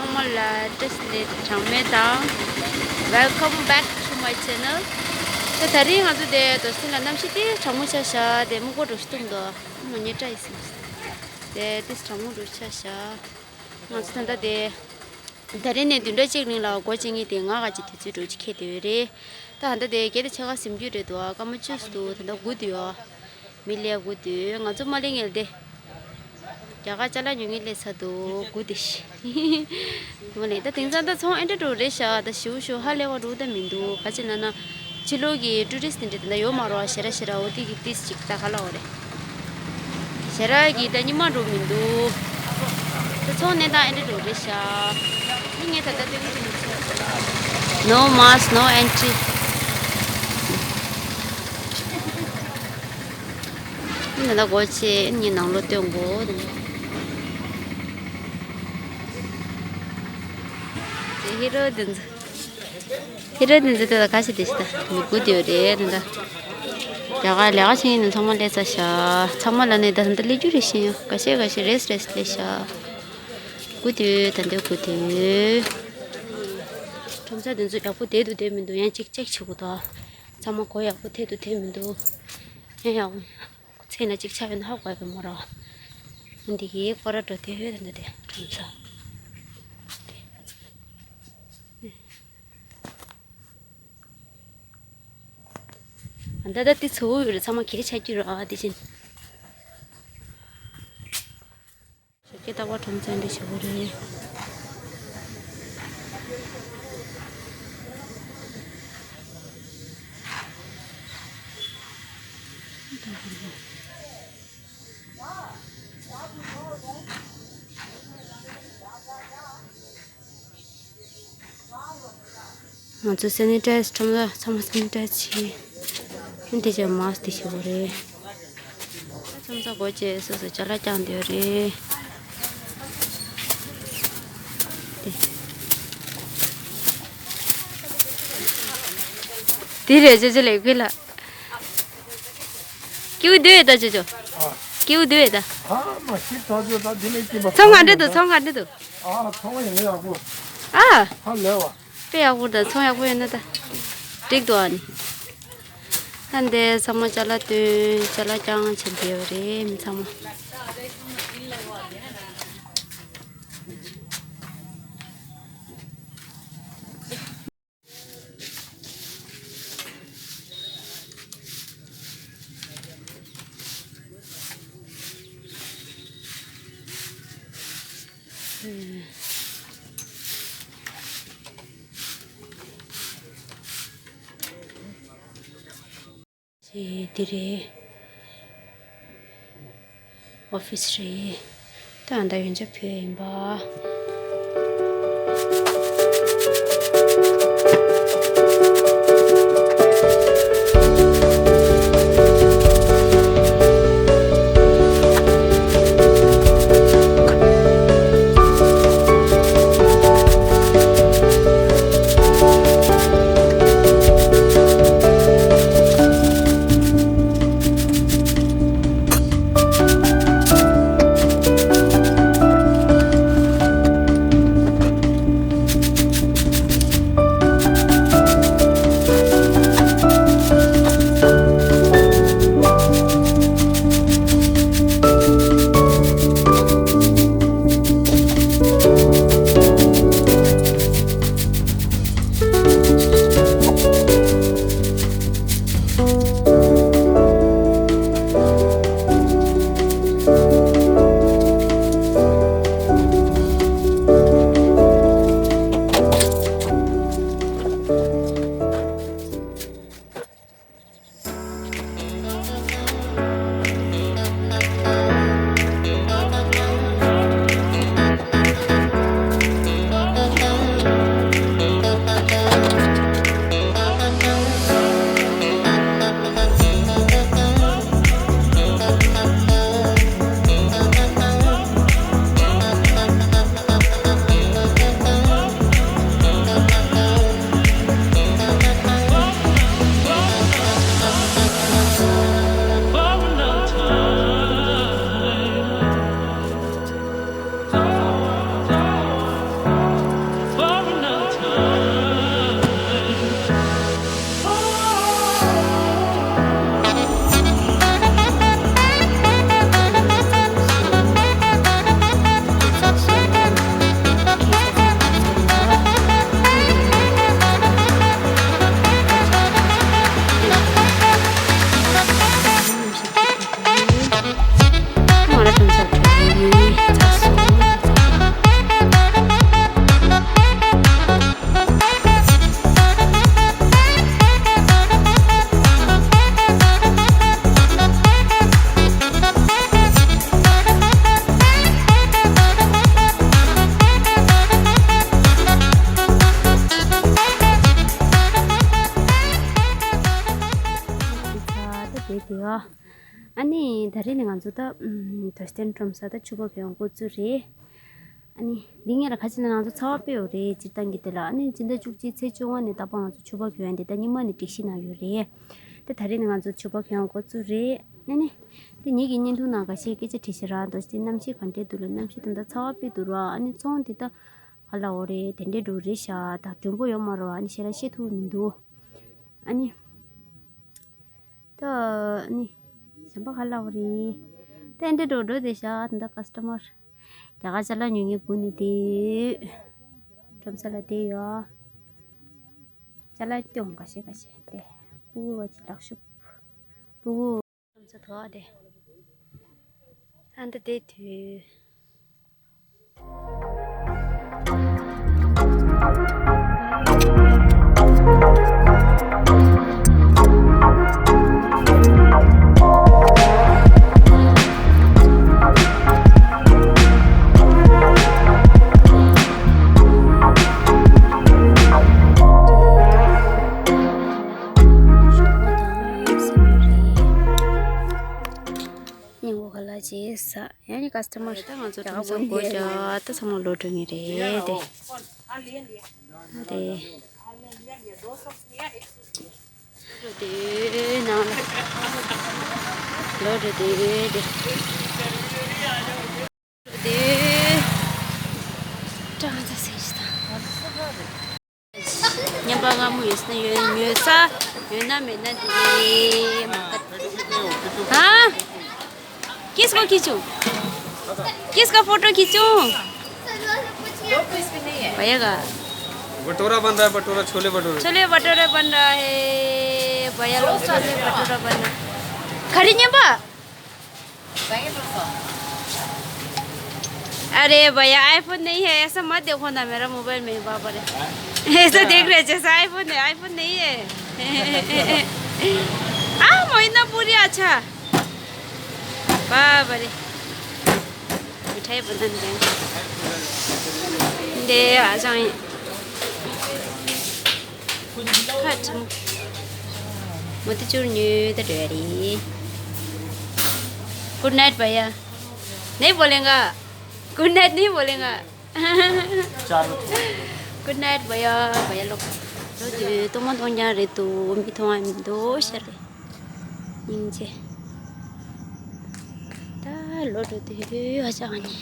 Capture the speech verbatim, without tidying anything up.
ཚང་མ་ལ་བཀྲ་ཤིས་བདེ་ལེགས་གྲངས་མེད་དང་། Welcome back to my channel. ད་ད་རིང་ང་ཚོ་དེ་རྡོ་སྟེང་ལ་གནམ་གཤིས་དེ་གྲང་མོ་ཆགས་ཤག་དེ་སྨུག་པ་འདྲ་ཞིག་བཏུམས་འདུག་ཨ་མ་ངའི་སྐྲ་ཡིས་ཟིན། དེ་དེ་གྲང་མོ་འདྲ་ཆགས་ཤག་ང་ཚོ་ད་ལྟ་དེ། ད་རེས་ནས་བདུན་ཕྲག་གཅིག་རིང་ལ་སྒོ་ཕྱེ་མཁན་དེ་ང་ག་ཅིག་དུས་ཚོད་འདྲ་ཅིག་འཁེལ་བསྡད་ཡོད་རེད། ད་ད་ལྟ་དེ་གལ་ཏེ་ཕྱེད་ཀ་ཟིན་རྒྱུ་རེད་འདུག་སྐར་མ་བཅུ་ཙམ་འདུག་ད་ལྟ་སྒུག་བསྡད་ཡོད། མི་སླེབས་སྒུག་བསྡད་ཡོད། ང་ཚོ་མ་སླེབས་སྔོན་ལ་དེ། རྒྱ་གར་ཅ་ལག་ཉོ་མཁན་སླེབས་ཚར་འདུག་སྒུག་བསྡད་ཤག་མ་ལེ། ད་དེང་སང་ད་ཚོང་ཨེ་འདྲ་འདྲ་རེད་ཤག་ད་ཞེ་པོ་ཞེ་པོ་ཧ་ལས་པ་འདྲ་ད་མི་འདུག་ག་ཅི་ལབ་ན། ཕྱི་ལོགས་ཀྱི་ཊུ་རི་སི་ཊི་དེ་འདྲ་དེ་འདྲ་ཡོད་མ་རེད་པ། ཞེ་དྲག་ཞེ་དྲག་འོ་དེ་གི་ཏིས་ཅིག་ད་ག་ལབ་དགོས་རེད། ཞེ་དྲག་གི་ད་སྙིང་མ་འདྲ་མི་འདུག་ད་ཚོང་གནས་སྟངས་ཨེ་འདྲ་འདྲ་རེད་ཤག་ཨ་ནི་ངས་ད་ལྟ་སྟོན་གྱི་འདུག No mask, no entry. ཨ་ནི་ད་སྒོ་ཕྱེ། ཨ་ནི་ནང་ལོགས་སྟོན་དགོས། དེ་ཧི་རོ་དེ་ཚོ། ཧི་རོ་དེ་ཚོ་དེ་ལ་ཁ་ཤས་དེ་ཤི་ད་མི་སྒུག་བསྡད་ཡོད་རེད་ད། རྒྱ་གར་ལས་ཀ་བྱེད་མཁན་ཚང་མ་སླེབས་ཚར་ཤག་ཚང་མ་ལ་ནི་ད་ལྟ་སླེབས་རྒྱུ་རེད་བཞིན་ཡོད། འགའ་ཤས་འགའ་ཤས་རེས་རེས་སླེབས་ཤག་སྒུག་བསྡད་ཡོད། ད་འདི་སྒུག་བསྡད་ཡོད། ཁྲོམ་ས་དེ་ཚོ་ཡག་པོ་བསྡད་འདུག་བསྡད་མི་འདུག་ཡང་གཅིག་ཅེག་བྱེད་དགོས་འདུག་ཚང་མ་སྒོ་ཡག་པོ་ཐེབས་འདུག་ཐེབས་མི་འདུག་ཡང་ཡག་པོ། ཚེ་ན་གཅིག་ཆགས་ཡོད་ན་ཧ་གོ་ཡ་གི་མོ་ར། འདི་གི་སྐོར་ར་འགྲོ་དེ་ཡོད་ད་འདི་དེ་གྲོང་ཚོ། ཨ་ད་ད་དེ་ཚོ་ཡོད་རེད། ཚང་མ་གས་ཆགས་ཀྱི་ར་དེ་བཞིན། ཞོགས་ཀས་རྟག་པར་ཁྲོམ་ཚན་འདི་བྱེད་དགོས་རེད། ང་ཚོ་སེ་ནི་ཊའི་ཛི་ཁྲོམ་ར་ཚང་མ་སེ་ནི་ཊའི་ཛི་བྱས། ཨ་འདི་ཅག་མཱ་སི་ཀི་འདི་བྱེད་དགོས་རེད། ཁྲོམ་ས་སྒོ་ཕྱེ། སོ་སོ་ཅ་ལག་བརྐྱངས་བསྡད་ཡོད་རེད། དེ་དེ་རེད། ཅོ་ཅོ་ལེགས་པི་ལ། སྐྱིད་པོ་འདུག་ད་ཅོ་ཅོ། ཨ། སྐྱིད་པོ་འདུག་ད། ཨ་མ་ཤི་ད་ཅོ་ད་དེ་ནས་སྐྱིད་པ། ཚོང་ག་འདྲ་འདུག་ཚོང་ག་འདྲ་འདུག་ཨ་ཚོང་ཡང་ཡག་པོ། ཨ། ཧ་ལས་པ། དཔེ་ཡག་པོ་དང་ཚོང་ཡག་པོ་ཡོད་ན་ད། འགྲིག་འདུག་ཨ་ནི། ད་འདི་ཚང་མ་ཅ་ལག་སྟོན། ཅ་ལག་རྐྱང་བྱེད་བསྡད་ཡོད་རེད་མི་ཚང་མ། ཅེས་འདི་རེད། ཨོ་ཕི་སི་རེད། ད་ད་ཡོན་ཆབ་ཕུལ་ཡིན་པ། ཨ་ནི་ད་རེས་ནི་ང་ཚོ་ད་ཨམ་རྡོ་རྗེ་གདན་ཁྲོམ་ས་ད་ཕྱུ་པ་གྱོན་འགོ་བཙུགས་རེད། ཨ་ནི་འདི་ངས་ལ་ཁ་ཅིག་ན་ང་ཚོ་ཚ་བ་དཔེ་ཡོད་རེད་སྤྱིར་བཏང་གི་དེ་ལ། ཨ་ནི་སྤྱི་ཟླ་བཅུ་གཅིག་ཚེས་བཅོ་ལྔ་ནས་ད་བར་ང་ཚོ་ཕྱུ་པ་གྱོན་ཡ་འདི་ད་རྙིང་མ་ནས་སྒྲིག་གཞི་ནང་ཡོད་རེད། དེ་ད་རེས་ནི་ང་ཚོ་ཕྱུ་པ་གྱོན་འགོ་བཙུགས་རེད། ཨ་ནི་དེ་ངེད་ཀྱི་བརྙན་ཐུང་ནང་འགའ་ཤས་སྐད་ཆ་དྲིས་ཤག་ར། རྡོ་རྗེ་གནམ་གཤིས་ག་འདྲས་འདུག་ལ། གནམ་གཤིས་ད་ལྟ་ཚ་བ་དཔེ་འདུག་ར། ཨ་ནི་ཚོང་འདི་ད་ག་ལ་འོ་རེད་དེ་འདྲས་འགྲོ་རེད་ཤག་ད་མགྲོན་པོ་ཡོད་མ་རེད་བ། ཨ་ནི་ཞེ་ལ་བཤད་ཐུབ་མི་འདུག་ཨ་ནི། ད་ནི་གཞན་པ་ག་ལ་བ་རེད། ད་འདི་འགྲོ་འགྲོ་དེ་ཤ་ད་ད་ཀ་སི་ཊ་མར་རྒྱ་གར་ཅ་ལག་ཉོ་མཁན་སྒུག་ནས་བསྡད་ཡོད། ཁྲོམ་ས་ལ་བསྡད་ཡོད། ཅ་ལག་སྐྱོང་འགའ་ཤས་འགའ་ཤས་དེ་སྤུ་གུ་བ་ཅིག་ལག་ཤུབས་སྤུ་གུ་ཁྲོམ་ས་དོ་དེ་ཨ་ད་བསྡད་དུས། སྙིང་པོ་ག་ལ་བྱེད་ས། ཡང་ནི་ཀ་སི་ཊ་མར་ད་ང་ཚོ་ཁྲོམ་ས་སྒོ་བརྒྱབ་ད་ཚང་མ་ལོག་འགྲོ་ངེས་རེད་དེ། དེ་ལོག་འགྲོ་དེ་ནང་ལ་ལོག་འགྲོ་དེ་དེ་ལོག་འགྲོ་དེ་ཀྲང་ཚ་སེ་ཞི་ད། ཉམས་པ་སྔ་མོ་ཡོད་ན་ཡོད། ཉོ་ས་ཡོད་ན་མེད་ན་དེ་མ་ག་ཧ། किसको खींचूं? किसका फोटो खींचूं? भैया का। भटूरा बन रहा है, भटूरा, छोले भटूरे। छोले भटूरे बन रहा है, भैया लोग छोले भटूरा बन रहा है। खड़ी न्यम्बा। अरे भैया, आईफोन नहीं है, ऐसा मत देखो ना, मेरा मोबाइल में बाबा रे। ऐसा देख रहे जैसे आईफोन है, आईफोन नहीं है। आ मोइना पूरी अच्छा। बाबा रे। मिठाई बंधन गए। दे आ जाए। खा मोतीचूर न्यू द डोरी। गुड नाइट भैया। नहीं बोलेगा। गुड नाइट नहीं बोलेगा। गुड नाइट भैया। भैया लोग तो मत हो जा रे तो भी तो आए दो शर। निंजे ता लोटो ते हजानी।